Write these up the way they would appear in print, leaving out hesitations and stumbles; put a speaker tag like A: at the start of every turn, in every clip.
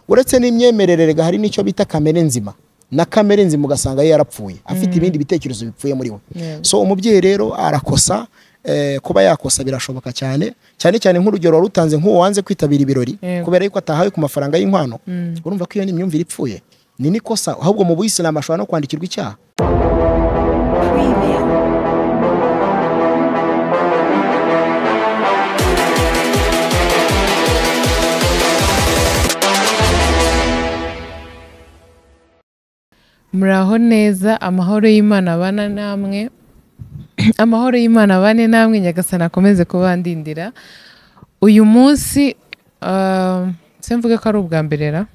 A: Uretse n'imyemerere rega hari n'icyo bita kamere nzima, na kamere nzima ugasanga yarapfuye, afite ibindi bitekerezo bipfuye muri we. So umubyeyi rero arakosa, kuba yakosa birashoboka cyane cyane cyane nk'urugero warutanze nk'uwo wanze kwitabira ibirori kubera yuko atahawe ku mafaranga y'inkwano. Urumva ko iyo ni imyumvire ipfuye, ni nikosa, ahubwo mu buyisilamu ashobora no kwandikirwa icyaha.
B: Muraho neza, amahoro y'Imana abana namwe, amahoro y'Imana abane namwe, Nyagasani akomeze kubandindira. Uyu munsi se mvuge ko ari ubwa mbere ra,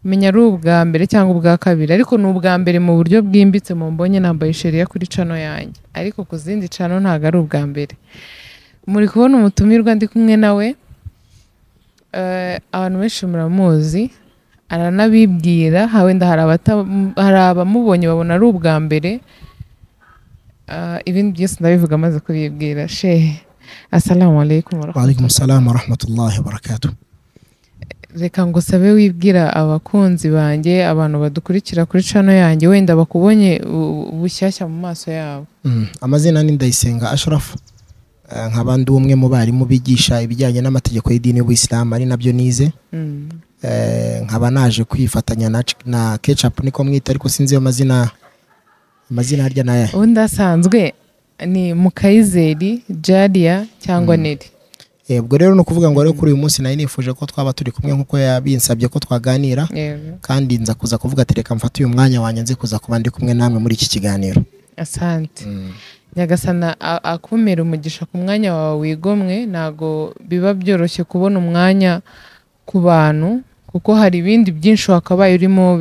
B: menya ari ubwa mbere cyangwa ubwa kabiri, ariko ni ubwa mbere mu buryo bwimbitse mu mbonye nambaye sheria kuri channel yanjye, ariko ku zindi channel ntago ari ubwa mbere. Muri kubona umutumirwa ndi kumwe nawe, abantu benshi muramuzi, aranabibwira, wenda hari abamubonye babona ari ubwa mbere. Ibindi byose ndabivuga maze kubibwira. Shehe, assalamu alaikum
A: wa alaikum salam wa rahmatullahi wa barakatuh.
B: Reka ngusabe wibwira abakunzi banjye, abantu badukurikira kuri channel yanjye, wenda bakubonye bushyashya mu maso yabo.
A: Amazina ni Ndayisenga Ashraf, nkaba ndi umwe mu barimu bigisha ibijyanye n'amategeko y'idini y'Ubuyisilamu, ari nabyo nize. Nkaba naje kwifatanya na Ketchup niko mwita, ariko sinzi yo mazina harya naye.
B: Undi asanzwe ni Mukayizeri Jalia cyangwa Neri.
A: Ubwo rero no kuvuga ngo rero kuri uyu munsi nari nifuje ko twaba turi kumwe nkuko yabinsabye ko twaganira, kandi nza kuza kuvuga ati reka mfate uyu mwanya wanjye nze kuza kuba ndi kumwe namwe muri iki kiganiro.
B: Asante. Nyagasana akumira umugisha ku mwanya wawe wigomwe, ntago biba byoroshye kubona umwanya ku bantu, kuko hari ibindi byinshi wakabaye urimo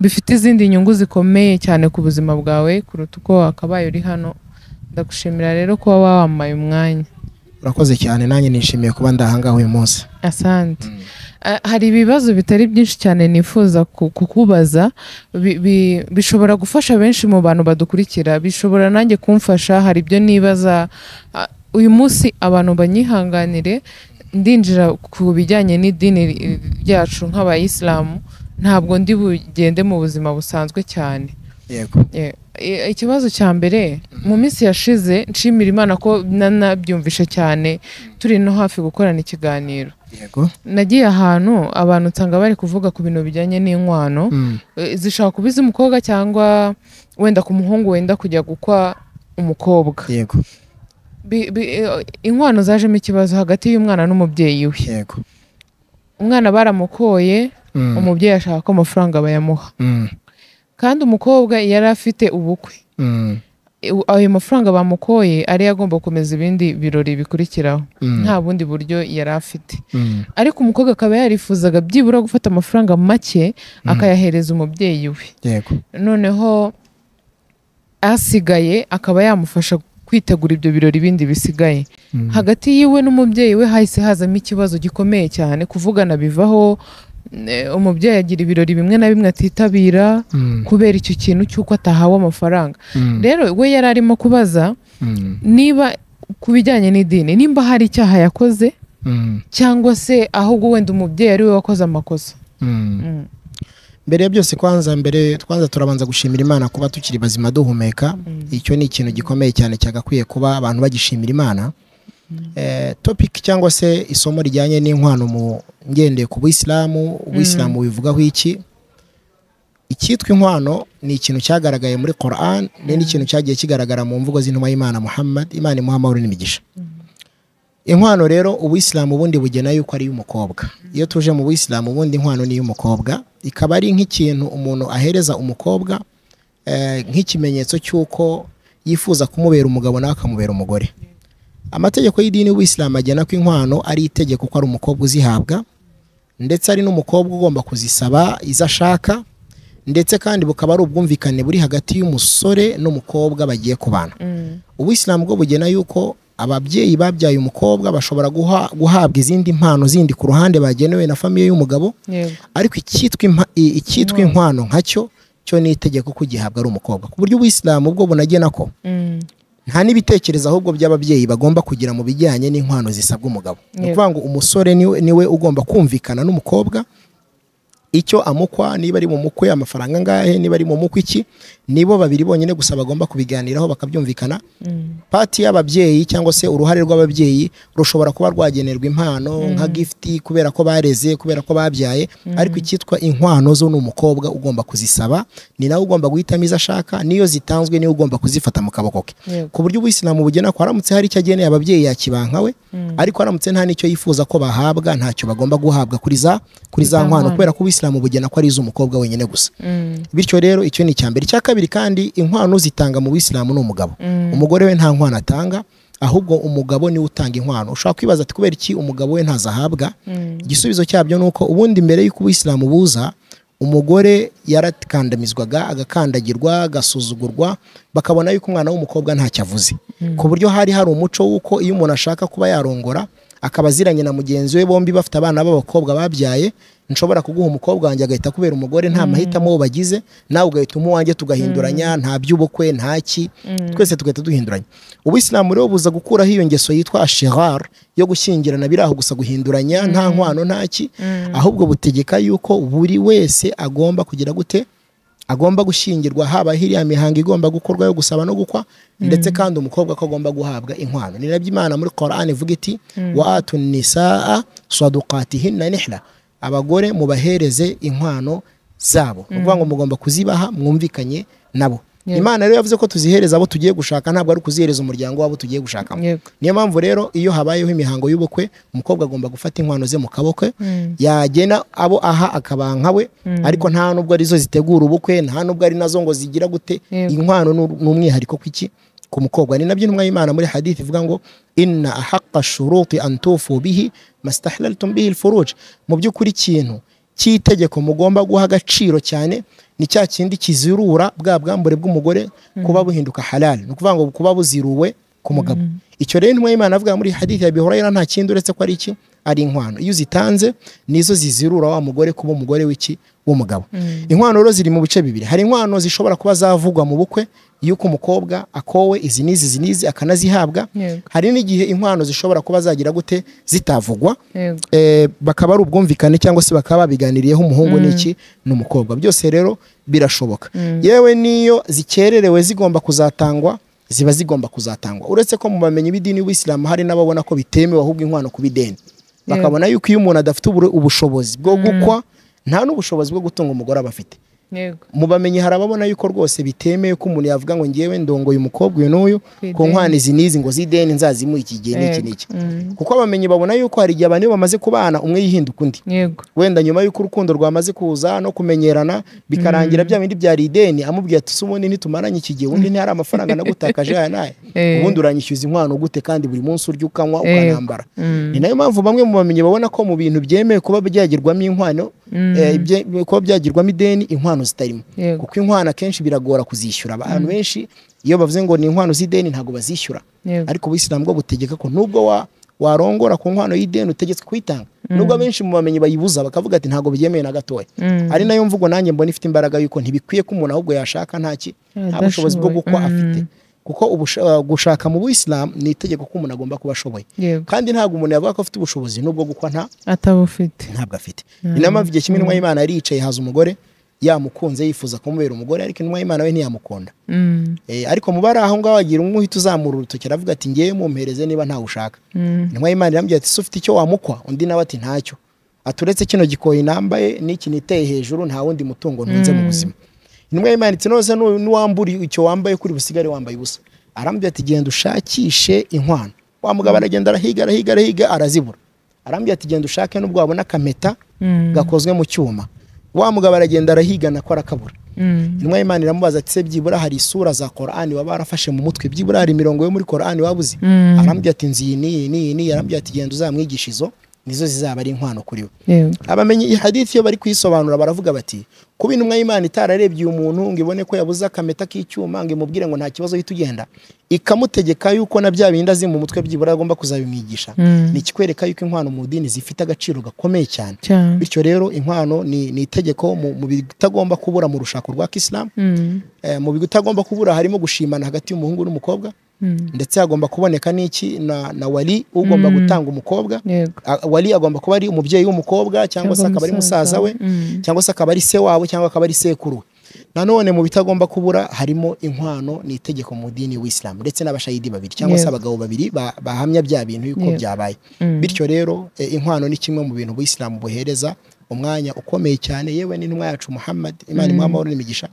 B: bifite izindi nyungu zikomeye cyane ku buzima bwawe kuruta uko wakabaye uri hano. Ndagushimira rero kuba wamaye umwanya.
A: Urakoze cyane, nanjye nishimiye kuba ndahangaha uyu munsi.
B: Asante. Hari ibibazo bitari byinshi cyane nifuza kukubaza, bishobora gufasha benshi mu bantu badukurikira, bishobora nanjye kumfasha, hari ibyo nibaza. Uyu munsi abantu banyihanganire, ndinjira ku bijyanye n'idini ryacu nk'abayisilamu, ntabwo ndi bugende mu buzima busanzwe cyane.
A: Yego.
B: Ikibazo cya mbere, mu minsi yashize nshimira Imana ko nanabyumvishe cyane, turi no hafi gukorana ikiganiro.
A: Yego.
B: Nagiye ahantu abantu nsanga bari kuvuga ku bintu bijyanye n'inkwano, zishaka kubiza umukobwa cyangwa wenda ku muhungu wenda kujya gukwa umukobwa.
A: Yego.
B: Inkwano zajemo ikibazo hagati y'umwana n'umubyeyi we.
A: Yego.
B: Umwana baramukoye, umubyeyi ashaka ko amafaranga bayamuha. Kandi umukobwa yari afite ubukwe. Ayo mafaranga bamukoye ari agomba gukomeza ibindi birori bikurikiraho, nta bundi buryo yari afite. Ariko umukobwa akaba yarifuzaga byibura gufata amafaranga make akayahereza umubyeyi we.
A: Yego.
B: Noneho asigaye akaba yamufasha kwitegura ibyo birori bindi bisigaye. Hagati yiwe n'umubyeyi we hahise hazamo ikibazo gikomeye cyane, kuvugana bivaho, umubyeyi agira ibirori bimwe na bimwe atitabira kubera icyo kintu cy'uko atahawe amafaranga. Rero we yari arimo kubaza niba ku bijyanye n'idini, nimba hari icyaha yakoze cyangwa se ahubwo wenda umubyeyi ari we wakoze amakosa.
A: Mbere ya byose kwanza mbere twanza turabanza gushimira Imana kuba tukiri bazima duhumeka. Icyo ni ikintu gikomeye cyane cyagakwiye kuba abantu bagishimira Imana. Topic cyangwa se isomo rijyanye n'inkwano mu ngendeye ku Buyisilamu, Ubuyisilamu bivugaho iki? Icyitwa inkwano ni ikintu cyagaragaye muri Quran, ni n'ikintu cyagiye kigaragara mu mvugo z'intumwa y'Imana Muhammad, Imana imuha amahoro n'imigisha. Inkwano rero Ubuyisilamu ubundi bugena yuko ari y'umukobwa. Iyo tuje mu Buyisilamu ubundi inkwano ni y'umukobwa, ikaba ari nk'ikintu umuntu ahereza umukobwa nk'ikimenyetso cy'uko yifuza kumubera umugabo nawe akamubera umugore. Amategeko y'idini y'Ubuyisilamu agena ko inkwano ari itegeko ko ari umukobwa uzihabwa, ndetse ari n'umukobwa ugomba kuzisaba izo ashaka, ndetse kandi bukaba ari ubwumvikane buri hagati y'umusore n'umukobwa bagiye kubana. Ubuyisilamu bwo bugena yuko ababyeyi babyaye umukobwa bashobora guhabwa izindi mpano zindi ku ruhande bagenewe na famiye y'umugabo, ariko icyitwa inkwano nkacyo cyo ni itegeko kugihabwa ari umukobwa. Ku buryo Ubuyisilamu bwo bunagena ko Nta n'ibitekerezo ahubwo by'ababyeyi bagomba kugira mu bijyanye n'inkwano zisabwa umugabo. Ni ukuvuga ngo umusore niwe ugomba kumvikana n'umukobwa icyo amukwa, niba ari mu mukwe amafaranga angahe, niba ari mu mukwe iki, nibo babiri bonyine gusa bagomba kubiganiraho bakabyumvikana. Pati y'ababyeyi cyangwa se uruhare rw'ababyeyi rushobora kuba rwagenerwa impano nka gift kubera ko bareze, kubera ko babyaye, ariko icyitwa inkwano zo ni umukobwa ugomba kuzisaba, ni nawe ugomba guhitamo izo ashaka, niyo zitanzwe niwe ugomba kuzifata mu kaboko ke. Ku buryo ubuyisilamu bugena ko aramutse hari icyo ageneye ababyeyi yakibanka we, ariko aramutse nta n'icyo yifuza ko bahabwa, ntacyo bagomba guhabwa kuri za nkwano, kubera ko ubuyisilamu bugena ko ari iz'umukobwa wenyine gusa. Bityo rero icyo ni icya mbere. Icya kabiri kandi, inkwano zitanga mu buyisilamu ni umugabo. Umugore we nta nkwano atanga, ahubwo umugabo niwe utanga inkwano. Ushobora kwibaza ati kubera iki umugabo we ntazahabwa? Igisubizo cyabyo nuko ubundi mbere y'uko ubuyisilamu buza, umugore yarakandamizwaga, agakandagirwa, agasuzugurwa, bakabona yuko umwana w'umukobwa ntacyo avuze. Ku buryo hari umuco w'uko iyo umuntu ashaka kuba yarongora akaba aziranye na mugenzi we, bombi bafite abana b'abakobwa babyaye, nshobora kuguha umukobwa wanjye agahita kubera umugore nta mahitamo bo bagize, nawe ugahita umuha wanjye tugahinduranya, nta by'ubukwe nta ki, twese tugahita duhinduranya. Ubuyisilamu rero buza gukuraho iyo ngeso yitwa ashirar yo gushyingirana biraho gusa guhinduranya nta nkwano nta ki, ahubwo butegeka yuko buri wese agomba kugira gute, agomba gushyingirwa, haba hiriya mihango igomba gukorwa yo gusaba no gukwa, ndetse kandi umukobwa ko agomba guhabwa inkwano. Ni nabyo Imana muri Qur'an ivuga iti wa atun nisaa saduqatihinna nihla, abagore mubahereze inkwano zabo. Ni ukuvuga ngo mugomba kuzibaha mwumvikanye nabo. Imana rero yavuze ko tuzihereza abo tugiye gushaka, ntabwo ari kuzihereza umuryango wabo tugiye gushakamo. Niyo mpamvu rero iyo habayeho imihango y'ubukwe, umukobwa agomba gufata inkwano ze mu kaboko, yagena abo aha akabanka we, ariko nta nubwo arizo zitegura ubukwe, nta nubwo ari nazo ngo zigira gute. Inkwano ni umwihariko kwiki ku mukobwa. Ni nabyo intumwa y'Imana muri hadith ivuga ngo inna ahaqqa shuruti an tufu bihi mastahlaltum bihi alfuruj. Mu by'ukuri ikintu cy'itegeko mugomba guha agaciro cyane ni cya kindi kizirura bwa bwambure bw'umugore kuba buhinduka halal, ni ukuvuga ngo kuba buziruwe ku mugabo. Icyo rero intumwa y'Imana avuga muri hadith ya Abi Huraira nta kindi uretse ko ari iki, ari inkwano. Iyo uzitanze nizo zizirura wa mugore kuba umugore w'iki, w'umugabo. Inkwano rero ziri mu bice bibiri. Hari inkwano zishobora kuba zavugwa mu bukwe yuko umukobwa akowe izi n'izi izi n'izi akanazihabwa. Hari n'igihe inkwano zishobora kuba zagira gute zitavugwa, bakaba ari ubwumvikane cyangwa se bakaba babiganiriyeho umuhungu n'iki n'umukobwa. Byose rero birashoboka. Yewe niyo zikererewe zigomba kuzatangwa, ziba zigomba kuzatangwa. Uretse ko mu bamenyi b'idini y'Ubuyisilamu hari n'ababona ko bitemewe ahubwo inkwano kubideni, bakabona yuko iyo umuntu adafite ubushobozi bwo gukwa, nta n'ubushobozi bwo gutunga umugore aba afite. Mu bamenyi hari ababona yuko rwose bitemeye ko umuntu yavuga ngo ngewe ndongoye umukobwa uyu n'uyu ku nkwano izi n'izi ngo zideni nzazimuha iki gihe n'iki n'iki. Kuko abamenyi babona yuko hari igihe abantu iyo bamaze kubana umwe yihinduka undi. Wenda nyuma yuko urukundo rwamaze kuza no kumenyerana bikarangira bya bindi byari ideni, amubwiye ati ubundi ntitumaranye iki gihe, ubundi ntihari amafaranga nagutakaje aya n'aya, ubundi uranyishyuza inkwano gute kandi buri munsi urya ukanywa ukanambara. Ni nayo mpamvu bamwe mu bamenyi babona ko mu bintu byemewe kuba byagirwamo inkwano, kuba byagirwamo ideni, inkwano zitarimo. Kuko inkwano akenshi biragora kuzishyura. Abantu benshi iyo bavuze ngo ni inkwano z'ideni ntabwo bazishyura. Ariko ubuyisilamu bwo butegeka ko nubwo warongora ku nkwano y'ideni utegetswe kuyitanga. Nubwo abenshi mu bamenyi bayibuza bakavuga ati ntabwo byemewe na gatoya. Ari nayo mvugo nanjye mbona ifite imbaraga yuko ntibikwiye ko umuntu ahubwo yashaka ntaki, nta bushobozi bwo gukwa afite. Kuko gushaka mu buyisilamu ni itegeko ko umuntu agomba kuba ashoboye. Kandi ntabwo umuntu yavuga ko afite ubushobozi nubwo gukwa nta
B: atabufite,
A: ntabwo afite. Ni nayo mpamvu igihe kimwe intumwa y'Imana yari yicaye haza umugore yamukunze yifuza kumubera umugore, ariko intumwa y'Imana we ntiyamukunda. Ariko mu bari aho ngaho agira umwe uhita uzamura urutoki aravuga ati ngewe mumpereze niba ntawe ushaka. Intumwa y'Imana iramubwira ati se ufite icyo wamukwa? Undi nawe ati ntacyo. Aturetse kino gikoyi nambaye n'iki niteye hejuru nta wundi mutungo ntunze mu buzima. Intumwa y'Imana iti nose nuwambura icyo wambaye kuri busigare wambaye ubusa. Arambwira ati genda ushakishe inkwano. Wa mugabo aragenda arahiga arahiga arahiga arazibura. Arambwira ati genda ushake nubwo wabona akameta gakozwe mu cyuma. Wa mugabo aragenda arahiga nako arakabura. Intumwa y'Imana iramubaza ati se byibura hari isura za Qur'ani waba warafashe mu mutwe, byibura hari imirongo yo muri Qur'ani wabuze? Arambwira ati nzi iyi n'iyi n'iyi n'iyi. Arambwira ati genda uzamwigisha izo nizo zizaba ari inkwano kuri we. Abamenyi hadith iyo bari kuyisobanura baravuga bati kuba intumwa y'Imana itararebye uyu muntu ngo ibone ko yabuze akameta k'icyuma ngo imubwire ngo nta kibazo hita ugenda, ikamutegeka yuko na bya bindi azi mu mutwe byibura agomba kuzabimwigisha, ni ikikwereka yuko inkwano mu dini zifite agaciro gakomeye cyane. Bityo rero inkwano ni itegeko mu bitagomba kubura mu rushako rwa Islam. Mu bitagomba kubura harimo gushimana hagati y'umuhungu n'umukobwa. Ndetse hagomba kuboneka n'iki na wali ugomba gutanga umukobwa. Wali agomba kuba ari umubyeyi w'umukobwa cyangwa se akaba ari musaza we, cyangwa se akaba ari se wabo, cyangwa akaba ari sekuru we. Nanone mu bitagomba kubura harimo inkwano, ni itegeko mu dini w'Islam, ndetse n'abashahidi babiri cyangwa se abagabo babiri bahamya bya bintu yuko byabaye. Bityo rero inkwano ni kimwe mu bintu Ubuyisilamu buhereza umwanya ukomeye cyane. Yewe n'intumwa yacu Muhammad, Imana imuhe amahoro n'imigisha,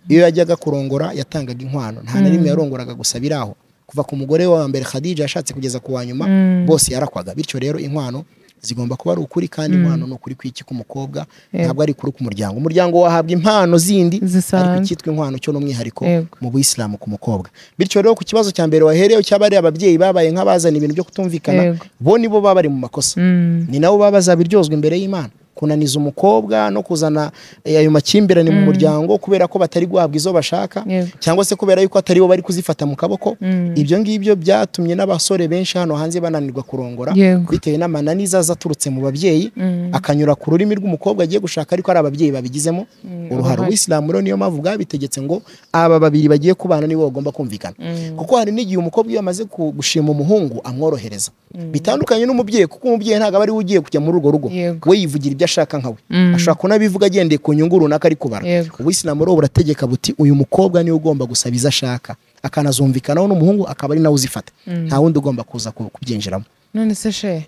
A: iyo yajyaga kurongora yatangaga inkwano, nta na rimwe yarongoraga gusa biraho. Kuva ku mugore wa mbere Khadija yashatse kugeza ku wa nyuma bose yarakwaga. Bityo rero inkwano zigomba kuba ari ukuri, kandi inkwano ni ukuri kw'iki k'umukobwa, ntabwo ari ukuri k'umuryango. Umuryango wahabwa impano zindi, ariko icyitwa inkwano cyo n'umwihariko mu Buyisilamu ku mukobwa. Bityo rero ku kibazo cya mbere wahereyeho cy'abari ababyeyi babaye nk'abazana ibintu byo kutumvikana, bo nibo baba bari mu makosa, ni nabo baba bazabiryozwa imbere y'Imana. Kunaniza umukobwa no kuzana ayo makimbirane mu muryango kubera ko batari guhabwa izo bashaka, cyangwa se kubera yuko atari bo bari kuzifata mu kaboko. Ibyo ngibyo byatumye n'abasore benshi hano hanze bananirwa kurongora, bitewe n'amananiza azaturutse mu babyeyi, akanyura ku rurimi rw'umukobwa agiye gushaka, ariko ari ababyeyi babigizemo uruhare. Ubuyisilamu rero niyo mpamvu bwabitegetse ngo aba babiri bagiye kubana nibo bagomba kumvikana, kuko hari n'igihe umukobwa iyo amaze gushima umuhungu amworohereza, bitandukanye n'umubyeyi, kuko umubyeyi ntabwo aba ari we ugiye kujya muri urwo rugo, we yivugira ibyo ashaka nkawe, ashobora kunabivuga agendeye ku nyungu runaka ari kubara. Ubuyisilamu rero burategeka buti uyu mukobwa niwe ugomba gusaba izo ashaka, akanazumvikanaho n'umuhungu, akaba ari nawe uzifata, nta wundi ugomba kuza kubyinjiramo.
B: None se she,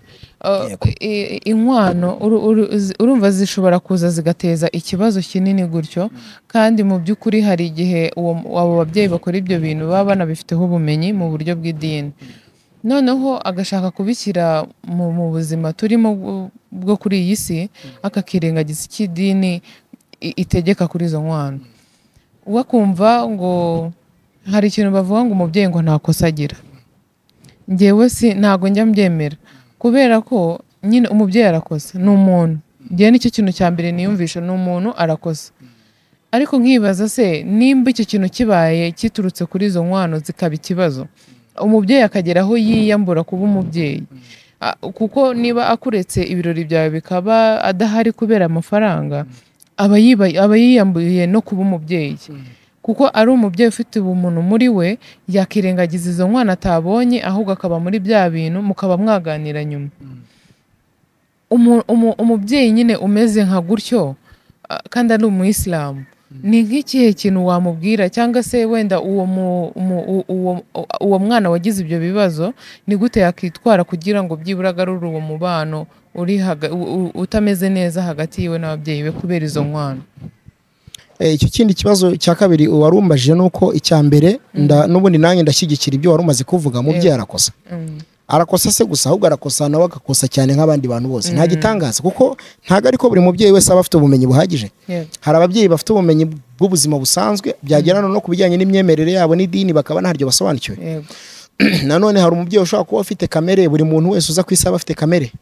B: inkwano urumva zishobora kuza zigateza ikibazo kinini gutyo, kandi mu by'ukuri hari igihe abo babyeyi bakora ibyo bintu baba banabifiteho ubumenyi mu buryo bw'idini, noneho agashaka kubishyira mu buzima turimo bwo kuri iyi si, akakirengagiza icyo idini itegeka kuri izo nkwano. Wakumva ngo hari ikintu bavuga ngo umubyeyi ngo nta kosa agira. Njyewe si ntago njya mbyemera, kubera ko nyine umubyeyi arakosa, ni umuntu. Njyewe nicyo kintu cya mbere niyumvisha, ni umuntu arakosa. Ariko nkibaza se nimba icyo kintu kibaye kiturutse kuri izo nkwano zikaba ikibazo, umubyeyi akagera aho yiyambura kuba umubyeyi, kuko niba akuretse ibirori byawe bikaba adahari kubera amafaranga, aba yiyambuye no kuba umubyeyi. Kuko ari umubyeyi ufite ubumuntu muri we, yakirengagiza izo nkwano atabonye, ahubwo akaba muri bya bintu mukaba mwaganira nyuma. Umubyeyi nyine umeze nka gutyo kandi ari umuyisilamu, ni nk'ikihe kintu wamubwira, cyangwa se wenda uwo mwana wagize ibyo bibazo ni gute yakitwara kugira ngo byibura agarure uwo mubano uri utameze neza hagati yiwe n'ababyeyi be kubera izo nkwano?
A: Icyo kindi kibazo cya kabiri warumbajije nuko icya mbere n'ubundi nanjye ndashyigikira ibyo warumaze kuvuga, umubyeyi arakosa. Arakosa se gusa, ahubwo arakosa nawe agakosa cyane nk'abandi bantu bose. Nta gitangaza, kuko ntago ariko buri mubyeyi wese aba afite ubumenyi buhagije. Hari ababyeyi bafite ubumenyi bw'ubuzima busanzwe, byagerana no kubijyanye n'imyemerere yabo n'idini bakaba ntaryo basobanukiwe. Nanone hari umubyeyi ushobora kuba afite kamere, buri muntu wese uza ku isi aba afite kamere,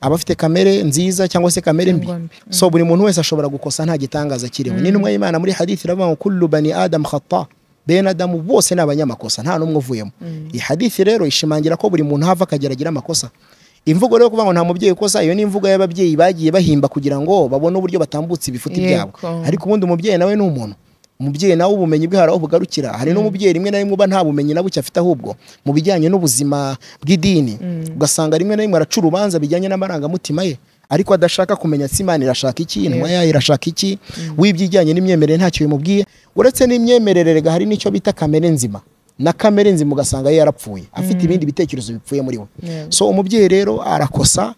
A: aba afite kamere nziza cyangwa se kamere mbi. So buri muntu wese ashobora gukosa, nta gitangaza kiriho. N'intumwa y'Imana muri hadith iravuga ngo kullu bani adam khata, bene Adamu bose ni abanyamakosa, nta n'umwe uvuyemo. Iyi hadith rero ishimangira ko buri muntu hava akageragira amakosa. Imvugo rero kuvuga ngo nta mubyeyi ukosa, iyo ni imvugo y'ababyeyi bagiye bahimba kugira ngo babone uburyo batambutse ibifuti byabo. Ariko ubundi umubyeyi nawe ni umuntu, umubyeyi nawe ubumenyi bwe hari aho bugarukira. Hari n'umubyeyi rimwe na rimwe uba nta bumenyi na buke afite, ahubwo mu bijyanye n'ubuzima bw'idini ugasanga rimwe na rimwe araca urubanza bijyanye n'amarangamutima ye, ariko adashaka kumenya se Imana irashaka iki, intumwa yayo irashaka iki, w'ibyijyanye n'imyemerere ntacyo bimubwiye. Uretse n'imyemerere rega hari n'icyo bita kamere nzima, na kamere nzima ugasanga ye yarapfuye, afite ibindi bitekerezo bipfuye muri we. So umubyeyi rero arakosa,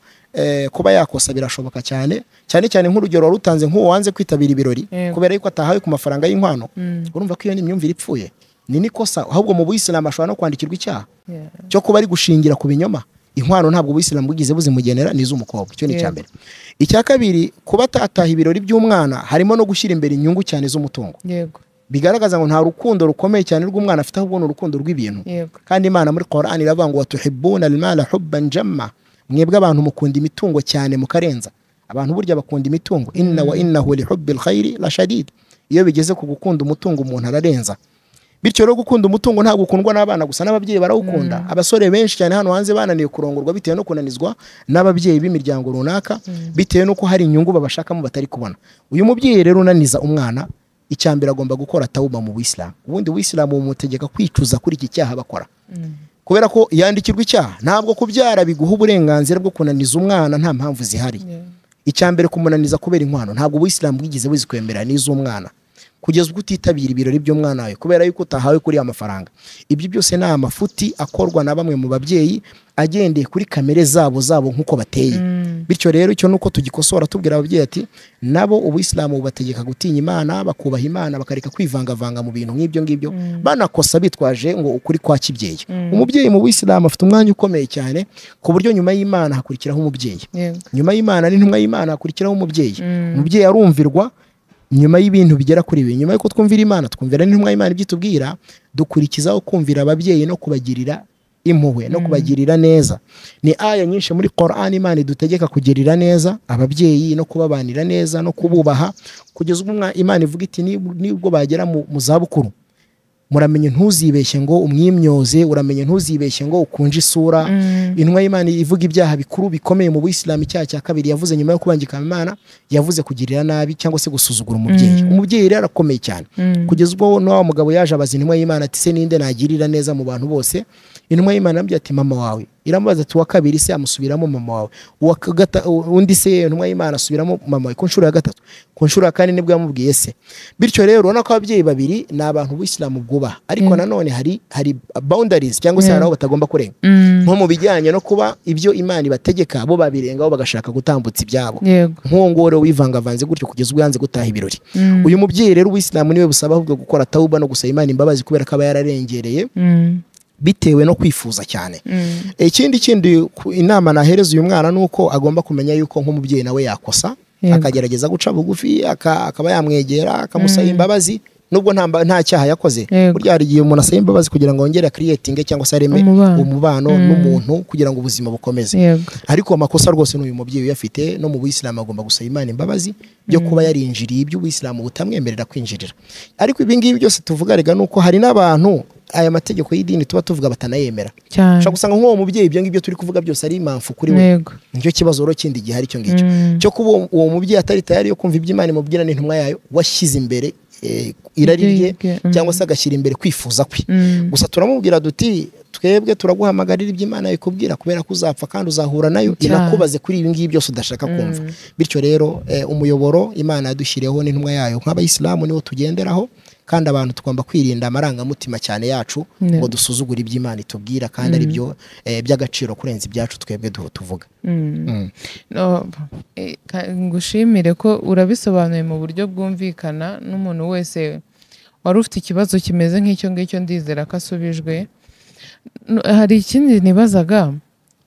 A: kuba yakosa birashoboka cyane cyane cyane nk'urugero warutanze nk'uwo wanze kwitabira ibirori kubera yuko atahawe ku mafaranga y'inkwano. Urumva ko iyo ni imyumvire ipfuye, ni nikosa. Ahubwo mu Buyisilamu ashobora no kwandikirwa icyaha cyo kuba ari gushingira ku binyoma. Inkwano ntabwo Ubuyisilamu bwigeze buzimugenera, ni iz'umukobwa. Icyo ni icya mbere. Icya kabiri, kuba atataha ibirori by'umwana harimo no gushyira imbere inyungu cyane z'umutungo. Bigaragaza ngo nta rukundo rukomeye cyane rw'umwana afite, ahubwo ni urukundo rw'ibintu. Kandi Imana muri Qur'an iravuga ngo watuhibbuna al-mala hubban jamma, mwebwe abantu mukunda imitungo cyane mukarenza. Abantu burya bakunda imitungo, inna wa innahu lihubbil khairi la shadid. Iyo bigeze ku gukunda umutungo umuntu ararenza. Bityo rero gukunda umutungo ntabwo ukundwa n'abana gusa, n'ababyeyi barawukunda. Abasore benshi cyane hano hanze bananiye kurongorwa bitewe no kunanizwa n'ababyeyi b'imiryango runaka, bitewe nuko hari inyungu babashakamo batari kubona. Uyu mubyeyi rero unaniza umwana, icya mbere agomba gukora tawuba mu Buyisilamu. Ubundi Ubuyisilamu bumutegeka kwicuza kuri iki cyaha bakora. Kubera ko yandikirwa icyaha. Ntabwo kubyara biguha uburenganzira bwo kunaniza umwana nta mpamvu zihari. Icya mbere, kumunaniza kubera inkwano, ntabwo ubuyisilamu bwigeze buzikwemera n'iz'umwana, kugeza ubwo utitabira ibirori by'umwana wawe kubera yuko utahawe kuri amafaranga. Ibyo byose ni amafuti akorwa na bamwe mu babyeyi agendeye kuri kamere zabo nk'uko bateye. Bityo rero icyo nuko tugikosora, tubwira ababyeyi ati nabo ubuyisilamu bubategeka gutinya Imana, bakubaha Imana, bakareka kwivangavanga mu bintu nk'ibyo ngibyo, banakosa bitwaje ngo ukuri kwa kibyeyi. Umubyeyi mu buyisilamu afite umwanya ukomeye cyane, ku buryo nyuma y'Imana hakurikiraho umubyeyi. Nyuma y'Imana n'intumwa y'Imana hakurikiraho umubyeyi. Umubyeyi arumvirwa nyuma y'ibintu bigera kuri ibi. Nyuma yuko twumvira Imana, twumvira n'intumwa y'Imana ibyo itubwira, dukurikizaho kumvira ababyeyi no kubagirira impuhwe no kubagirira neza. Ni aya nyinshi muri Qur'an Imana idutegeka kugirira neza ababyeyi no kubabanira neza no kububaha, kugeza ubwo Imana ivuga iti nibwo bagera mu zabukuru, muramenye ntuzibeshye ngo umwimyoze, uramenye ntuzibeshye ngo ukunje isura. Intumwa y'Imana ivuga ibyaha bikuru bikomeye mu Buyisilamu, icyaha cya kabiri yavuze nyuma yo kubangikana Imana, yavuze kugirira nabi cyangwa se gusuzugura umubyeyi. Umubyeyi rero arakomeye cyane, kugeza ubwo n'uwo mugabo yaje abaza intumwa y'Imana ati se ninde nagirira neza mu bantu bose? Intumwa y'Imana yambwiye ati mama wawe. Iramubaza ati uwa kabiri se? Amusubiramo mama wawe. Undi se? Intumwa y'Imana asubiramo mama wawe ku nshuro ya gatatu. Ku nshuro ya kane nibwo yamubwiye se. Bityo rero urabona ko ababyeyi babiri ni abantu b'Isilamu bwubaha, ariko nanone hari boundaries cyangwa se hari aho batagomba kurenga, nko mu bijyanye no kuba ibyo Imana ibategeka bo babirengaho bagashaka gutambutsa ibyabo. Nk'uwo nguwo rero wivangavanze gutyo kugeza ubwo yanze gutaha ibirori. Uyu mubyeyi rero w'Isilamu niwe busaba ahubwo gukora tauba no gusaba Imana imbabazi, kubera ko aba yararengereye bitewe no kwifuza cyane. Ikindi kindi inama nahereza uyu mwana nuko agomba kumenya yuko nk'umubyeyi nawe yakosa, akagerageza guca bugufi, akaba yamwegera akamusaba imbabazi nubwo nta cyaha yakoze. Burya hari igihe umuntu asaba imbabazi kugira ngo yongere creating cyangwa se areme umubano n'umuntu kugira ngo ubuzima bukomeze. Ariko amakosa rwose n'uyu mubyeyi uyafite, no mu Buyisilamu agomba gusaba Imana imbabazi byo kuba yarinjiriye ibyo Ubuyisilamu butamwemerera kwinjirira. Ariko ibi ngibi byose tuvuga rega nuko hari n'abantu aya mategeko y'idini tuba tuvuga batanayemera. Ushobora gusanga nk'uwo mubyeyi ibyo ngibyo turi kuvuga byose ari impamvu kuri we. Nicyo kibazo rero kindi gihari cyo ngicyo, cyo kuba uwo mubyeyi atari tayari yo kumva ibyo Imana imubwira n'intumwa yayo, washyize imbere irari rye cyangwa se agashyira imbere kwifuza kwe. Gusa turamubwira duti twebwe turaguhamagarira ibyo Imana ikubwira, kubera ko uzapfa kandi uzahura nayo inakubaze kuri ibi ngibi byose udashaka kumva. Bityo rero umuyoboro Imana yadushyireho n'intumwa yayo nk'abayisilamu niwo tugenderaho, kandi abantu tugomba kwirinda amarangamutima cyane yacu ngo dusuzugure ibyo Imana itubwira, kandi ari byo by'agaciro kurenza ibyacu twebwe tuvuga.
B: Ngushimire ko urabisobanuye mu buryo bwumvikana, n'umuntu wese wari ufite ikibazo kimeze nk'icyo ngicyo ndizera ko asubijwe. Hari ikindi nibazaga,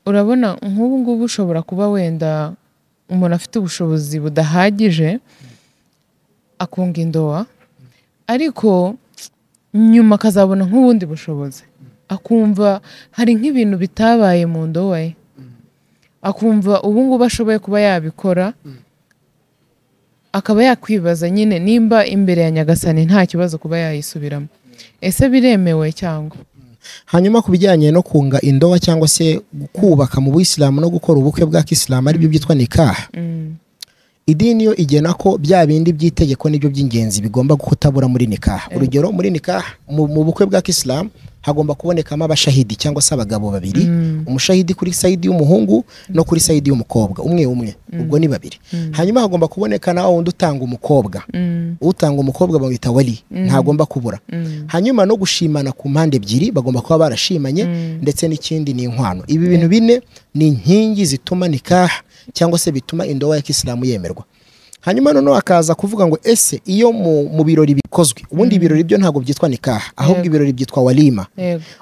B: urabona nk'ubu ngubu ushobora kuba wenda umuntu afite ubushobozi budahagije akunga indoa, ariko nyuma akazabona nk'ubundi bushobozi, akumva hari nk'ibintu bitabaye mu ndoa ye, akumva ubu ngubu ashoboye kuba yabikora, akaba yakwibaza nyine nimba imbere ya Nyagasani nta kibazo kuba yayisubiramo. Ese biremewe cyangwa?
A: Hanyuma ku bijyanye no kunga indoa cyangwa se kubaka mu Buyisilamu no gukora ubukwe bwa Kisilamu ari byo byitwa nikah, idini yo igena ko bya bindi by'itegeko nibyo by'ingenzi bigomba kutabura muri nikah. Urugero muri nikah mu bukwe bwa Kisilamu hagomba kubonekamo abashahidi cyangwa se abagabo babiri, umushahidi kuri sayidi y'umuhungu no kuri sayidi y'umukobwa, umwe umwe, ubwo ni babiri. Hanyuma hagomba kuboneka na wundi utanga umukobwa, utanga umukobwa bamwita wali, ntagomba kubura. Hanyuma no gushimana ku mpande ebyiri, bagomba kuba barashimanye, ndetse n'ikindi ni inkwano. Ibi bintu bine ni inkingi zituma nikah cyangwa se bituma indoa ya Kisilamu yemerwa. Hanyuma noneho akaza kuvuga ngo ese iyo mu birori bikozwe, ubundi ibirori byo ntabwo byitwa nikah, ahubwo ibirori byitwa walima.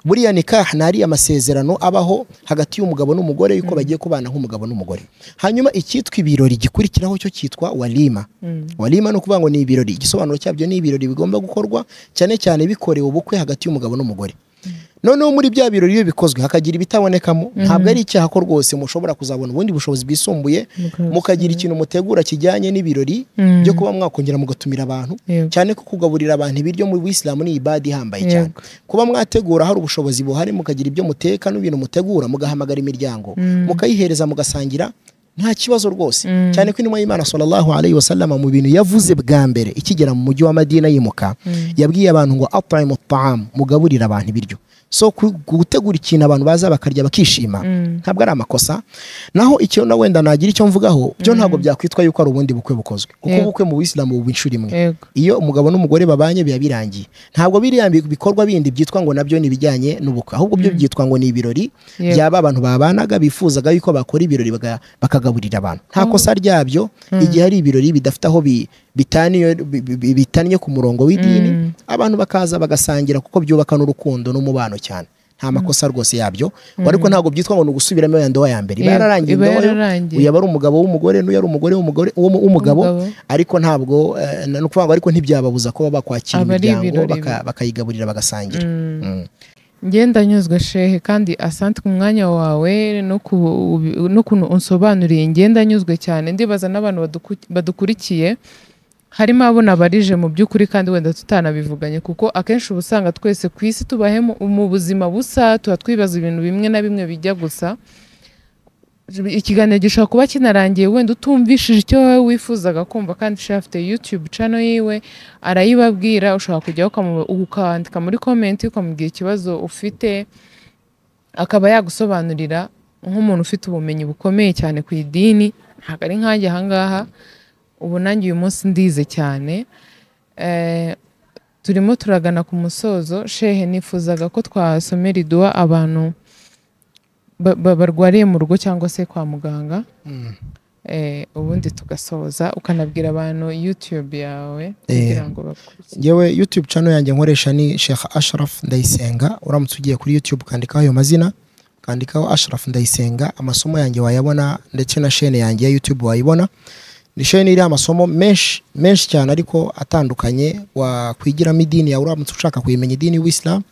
A: Buriya nikah nari amasezerano abaho hagati y'umugabo n'umugore yuko bagiye kubana nk'umugabo n'umugore. Hanyuma icyitwa ibirori gikurikiraho cyo cyitwa walima. Walima no kuvuga ngo ni ibirori, igisobanuro cyabyo ni ibirori bigomba gukorwa cyane cyane bikorewe ubukwe hagati y'umugabo n'umugore. Noneho muri bya birori iyo bikozwe hakagira ibitabonekamo, ntabwo ari icyaha ko rwose mushobora kuzabona ubundi bushobozi bwisumbuye, mukagira ikintu mutegura kijyanye n'ibirori byo kuba mwakongera mugatumira abantu, cyane ko kugaburira abantu ibiryo mu Buyisilamu ni ibada ihambaye cyane. Kuba mwategura hari ubushobozi buhari mukagira ibyo muteka n'ibintu mutegura, mugahamagara imiryango mukayihereza mugasangira, nta kibazo rwose. Cyane ko intumwa y'Imana sallallahu alayhi wasallam mu bintu yavuze bwa mbere ikigera mu mujyi wa Madina yimuka, yabwiye abantu ngo at'imu ta'am, mugaburira abantu ibiryo. So gutegura ikintu abantu baza bakarya bakishima ntabwo ari amakosa. Naho icyo na wenda nagira icyo mvugaho byo ntabwo byakwitwa yuko ari ubundi bukwe bukozwe, kuko ubukwe mu Buyisilamu buba inshuro imwe. Iyo umugabo n'umugore babanye biba birangiye, ntabwo biriya bikorwa bindi byitwa ngo nabyo ni ibijyanye n'ubukwe, ahubwo byo byitwa ngo ni ibirori byaba abantu babanaga bifuzaga yuko bakora ibirori bakagaburira abantu. Nta kosa ryabyo igihe ari ibirori bidafite aho bitaniye ku murongo w'idini, abantu bakaza bagasangira kuko byubaka n'urukundo n'umubano cyane. Nta makosa rwose yabyo, ariko ntabwo byitwa ngo ni ugusubiramo ya ndoa ya mbere. Iba yararangiye indoa, uyu aba ari umugabo w'umugore n'uyu ari umugore w'umugabo, ariko ntabwo ni ukuvuga ngo ariko ntibyababuza kuba bakwakira imiryango bakayigaburira bagasangira.
B: Ngenda nyuzwe shehe, kandi asante ku mwanya wawe n'ukuntu unsobanuriye. Ngenda nyuzwe cyane, ndibaza n'abantu badukurikiye harimo abo nabarije mu by'ukuri kandi wenda tutanabivuganye, kuko akenshi uba usanga twese ku isi tubahe mu buzima busa, tuba twibaza ibintu bimwe na bimwe bijya gusa. Ikiganiro gishobora kuba kinarangiye wenda utumvishije icyo wowe wifuzaga kumva, kandi shehe afite YouTube channel yiwe arayibabwira, ushobora kujyaho ukandika muri comment ukamubwira ikibazo ufite akaba yagusobanurira nk'umuntu ufite ubumenyi bukomeye cyane ku idini. Ntabwo ari nkanjye ahangaha, ubu nanjye uyu munsi ndize cyane. Turimo turagana ku musozo. Shehe, nifuzaga ko twasomera iduwa abantu barwariye mu rugo cyangwa se kwa muganga, ubundi tugasoza, ukanabwira abantu YouTube yawe kugira ngo bakurikire.
A: Ngewe YouTube channel yanjye nkoresha ni Sheikh Ashraf Ndayisenga. Uramutse ugiye kuri YouTube ukandikaho ayo mazina, ukandikaho Ashraf Ndayisenga, amasomo yanjye wayabona, ndetse na chaîne yanjye ya YouTube wayibona. Ni chaîne iriho amasomo menshi menshi cyane ariko atandukanye wakwigiramo idini yawe uramutse ushaka kuyimenya idini y'Ubuisilamu.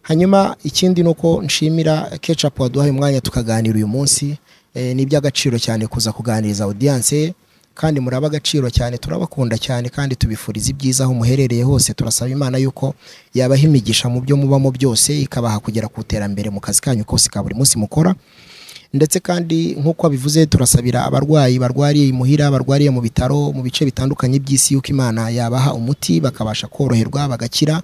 A: Hanyuma ikindi nuko nshimira Ketchup waduhaye umwanya tukaganira uyu munsi. Ni iby'agaciro cyane kuza kuganiriza audience, kandi muraba agaciro cyane, turabakunda cyane kandi tubifuriza ibyiza aho muherereye hose. Turasaba Imana yuko yabaha imigisha mu byo mubamo byose, ikabaha kugera ku iterambere mu kazi kanyu kose ka buri munsi mukora. Ndetse kandi nk'uko abivuze, turasabira abarwayi barwariye imuhira, barwariye mu bitaro, mu bice bitandukanye by'isi, yuko Imana yabaha umuti bakabasha koroherwa bagakira.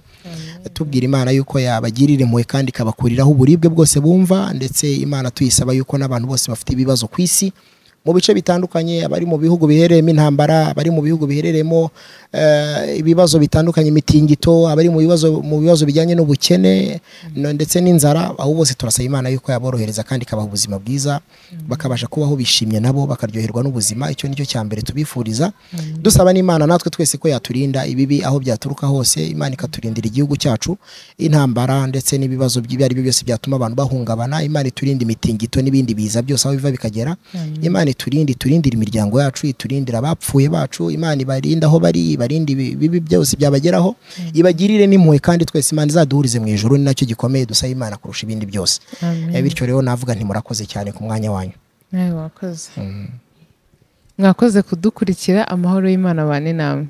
A: Tubwira Imana yuko yabagirira impuhwe kandi ikabakuriraho uburibwe bwose bumva, ndetse Imana tuyisaba yuko n'abantu bose bafite ibibazo ku isi mu bice bitandukanye, abari mu bihugu biherereyemo intambara, abari mu bihugu biherereyemo ibibazo bitandukanye, imitingito, abari mu bibazo bijyanye n'ubukene ndetse n'inzara, aho bose turasaba Imana yuko yaborohereza kandi ikabaha ubuzima bwiza, bakabasha kubaho bishimye nabo bakaryoherwa n'ubuzima. Icyo nicyo cya mbere tubifuriza. Dusaba n'Imana natwe twese ko yaturinda ibibi aho byaturuka hose, Imana ikaturindira igihugu cyacu intambara ndetse n'ibibazo by'ibyo ari byo byose byatuma abantu bahungabana. Imana iturinde imitingito n'ibindi biza byose aho biva bikagera. Imana iturindira imiryango yacu, iturindira abapfuye bacu, Imana ibarinda aho bari, ibarinde ibibi byose byabageraho, ibagirire n'impuhwe, kandi twese Imana izaduhurize mu ijuru. Ni nacyo gikomeye dusaba Imana kurusha ibindi byose. Bityo rero navuga nti murakoze cyane ku mwanya wanyu.
B: Nawe wakoze. Mwakoze kudukurikira. Amahoro y'Imana abane namwe.